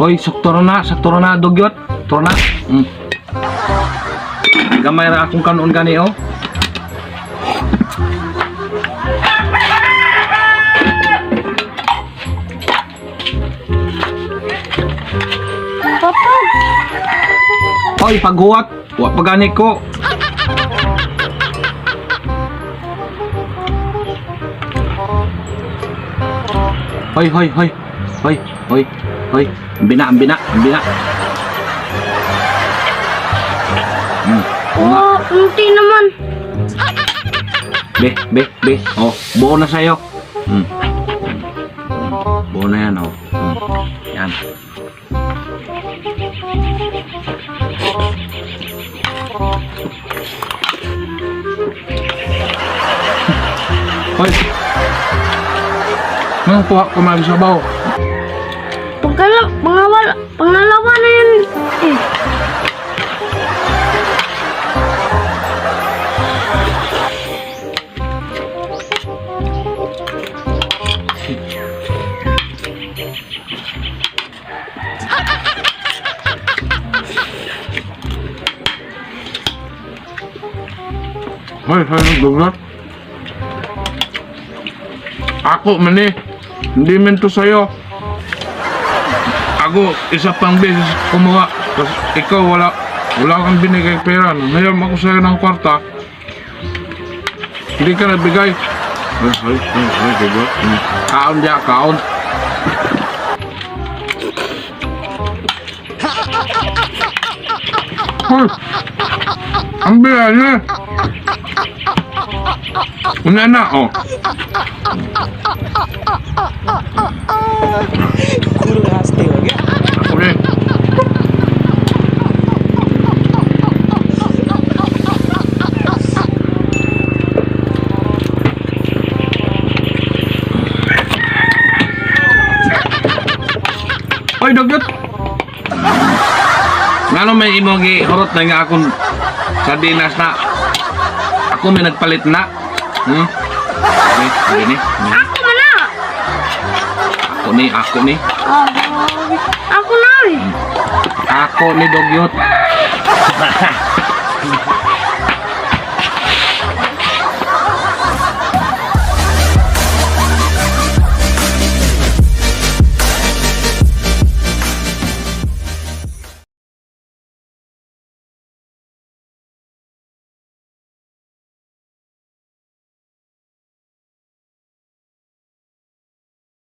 Hoy, sakto ra na, dugyot. Sakto ra na. Gamay ra akong kanon gani oh. Papa, Hoy, paghuwat. Wa pa gani ko. Hoy, hoy, hoy. Hoy, hoy, hoy. Ang bina, ang bina, ang bina. Oo nga. Oh, unti naman. Be, be, be. Oh, buo na sa'yo. Buo na yan, oh. Yan. Hoy. Nang kuha ko man sabaw. Pangalawa na yan eh. Hoy, hoy, dugyot. Ako man eh. Hindi man to sa'yo. Ako, isa pang beses kumuha. Tapos ikaw, wala, wala kang binigay pera. Ngayon ako sa'yo ng kwarta. Hindi ka nabigay. Hoy, hoy, hoy, hoy, dugyot. Kaon diya, kaon. Hoy! Ang biyahe! Una na, oh. Guru हंसते हो क्या? Okay. Hoy, dugyot. Ngano may imong gihurot na nga akong sardinas na ako may nagpalit na. Okay, okay ni. Ako man na. Ako ni, ako ni. Ah, ako na eh. Ako ni Dogyot.